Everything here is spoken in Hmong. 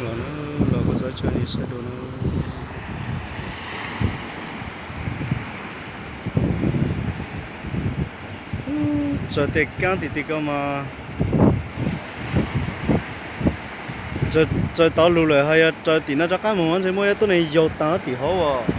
Los na, los kuv xav tso nej saib dua na. Tsaws tej kaab tim tim ko mas, tsaws tau lug lawm, ho yog tsaws tim no rov qab moog ntshe muaj ib tug neeg yaug taag tim hauv as.